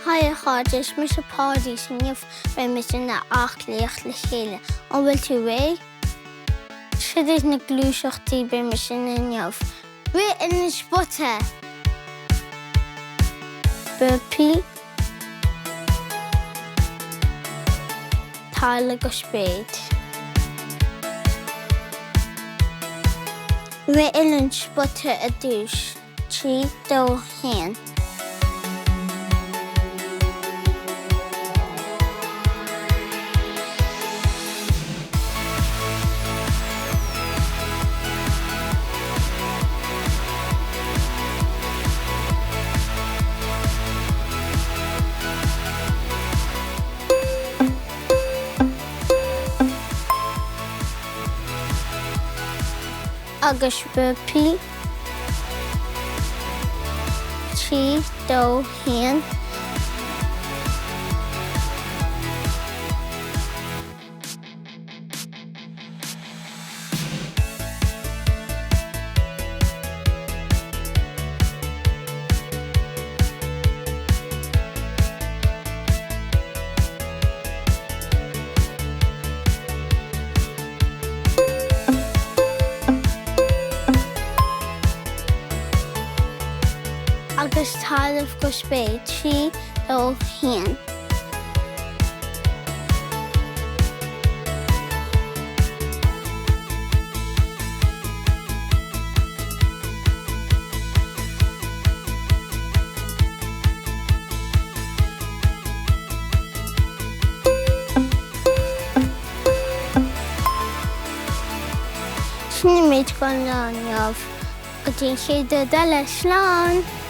Haigh a chairde, is mise Páidí is inniu beidh muid ag aclaíocht le chéile. An bhfuil tú réidh? Siod iad na gluaiseachtaí beidh muid ag déanamh inniu. Rith ar an spota! Burpee. Talamh go spéid. Rith ar an spota ar dtús. 3, 2, 1. Agus burpee. 3, 2, 1. Agus talamh go spéir, 3, 2, 1. Sin an méid don lá inniu. Go dtí an chéad rud eile, slán!